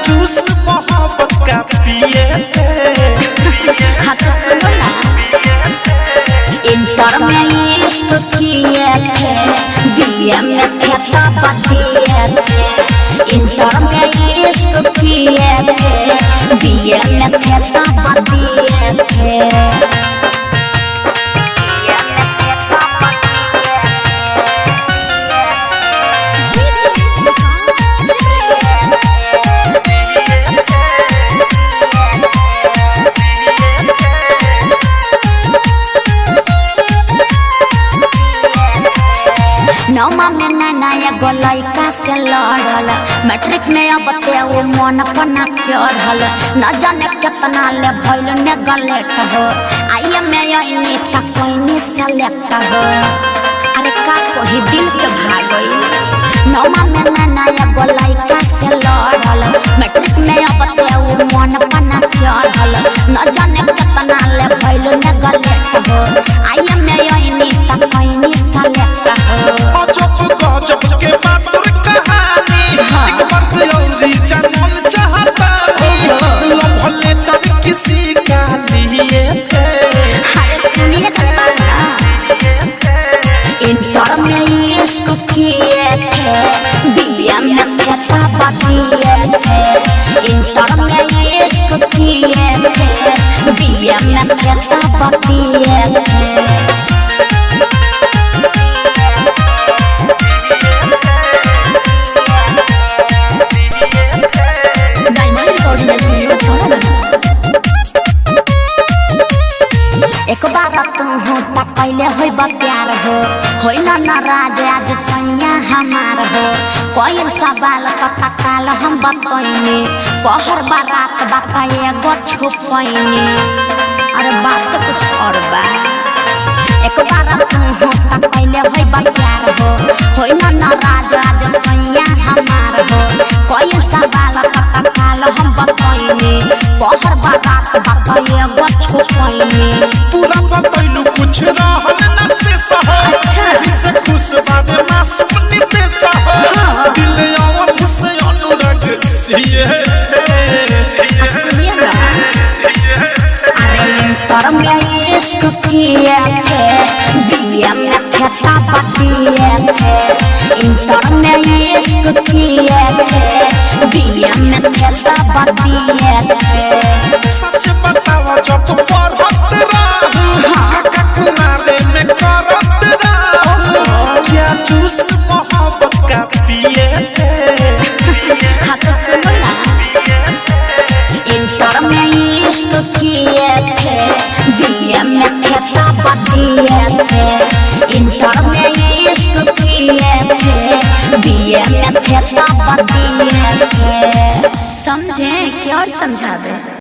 Juice मोहब्बत का पिए थे। हाँ तो सुनो ना, इंटर में इश्क किए थे, बीए में थे तब दिए थे। इंटर में इश्क किए थे, बीए में थे तब दिए थे। नौमा में नैना एगो लड़का से लड़ल, मैट्रिक में अब ते वो मन पना चढ़ल। न जाने केतना ले भइल नेगलेट हो, आइए में अइनी त कोइनी सेलेक्ट हो। अरे का कही दिल के भागई। नौमा में नैना एगो लड़का से लड़ल, मैट्रिक में अब ते वो मन पना चढ़ल। न जाने केतना ले भइल नेगलेट हो, आइए में अइनी त कोइनी सेलेक्ट हो। अजब गजब के बातुर कहानी, एक मर्द औरी जानल चाहतानी, लव लेटर किसी का लिए थे। अरे सुनिए ना, इंटर में इश्क किए थे, बीए में थे तब दिए थे। इंटर में इश्क किए थे, बीए में थे तब दिए थे। डायमंड रिकॉर्डिंग स्टूडियो छौड़ा। एक बार तू हो त कैले होइब प्यार हो, होइल नाराज आज सैया हमार हो। कोयल सवाल त तकाल हम बतैनी, पहर बारात बात एगो छुपैनी। अरे बात कुछ और बा। एक बार तू हो त कैले होइब प्यार हो, होइल नाराज आज सैया हमार हो। कोयल सवाल त तकाल हम बतैनी, पहर बारात बात एगो छुपैनी। पूरा बतैलू कुछ रहल न से सह, एही से खुश बाबे मासूम नितेश हो, दिल अवध से अनुराग सिए थे। सुनिए ना, अरे इंटर में इश्क किए थे, बीए में थे तब दिए थे। इंटर में इश्क किए थे, बीए में थे तब दिए थे। सच बतावा जब पढ़त रहू, काका कुमारे में करत रहू, क्या जूस मोहब्बत का पिए थे। हाँ तो सुनो ना, इंटर में इश्क किए थे, बीए में थे तब दिए थे। इंटर में इश्क किए थे, बीए में थे तब दिए थे। समझे क्या और समझावे।